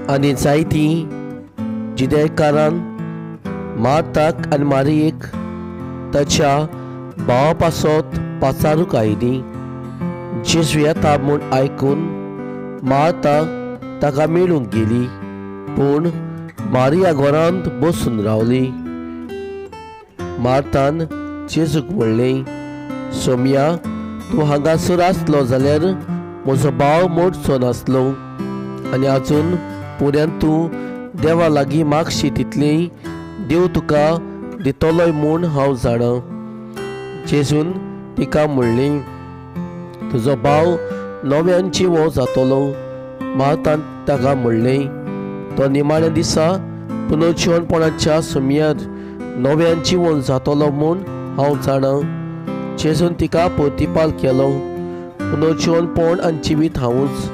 आनी जायतीं जिदेकारान मार्ताक आनी मारियेक ताच्या भावा पासत पाचारूंक आयलीं. जेजू येता म्हूण आयकून मार्ता ताका मेळूंक गेली, पूण मारिया घरांत बसून रावली. मार्तान जेजूक म्हणलें, सोमया, तूं हांगासर आसलो जाल्यार म्हजो भाव मोडचो नासलो. आनी आजून पुऱ्यान तूं देवा लागीं मागशी तितली देव तुका दितलोय म्हूण हांव जाणा. जेजून तिका म्हणलें, तुजो भाव नव्यान जिवो जातलो. मार्तान ताका म्हणलें, तो निमाण्या दिसा पुनर्जिवनपणाच्या सुमयार नव्यान जिवन जातलो म्हूण हांव जाणा. जेजून तिका प्रतिपाल केलो, पुनर्जिवनपण आनी जिवीत हांवूच.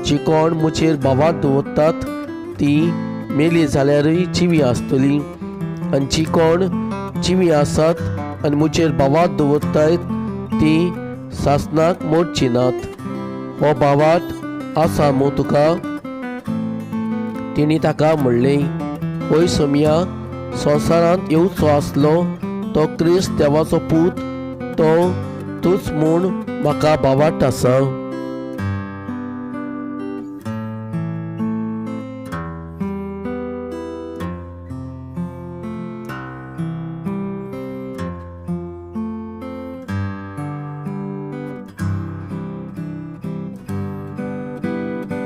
जी कोण म्हजेर भावार्थ दवरतात ती मेली जाल्यारूय जिवी आसतली, आनी जी कोण जिवी आसात आनी म्हजेर भावार्थ दवरतात ती सासनाक मोडची नात. हो भावार्थ आसा मू तुका? तिणी ताका म्हणलें, हय सोमया, संवसारांत येवचो आसलो तो क्रिस्त देवाचो पूत तो तूंच म्हूण म्हाका भावार्थ आसा.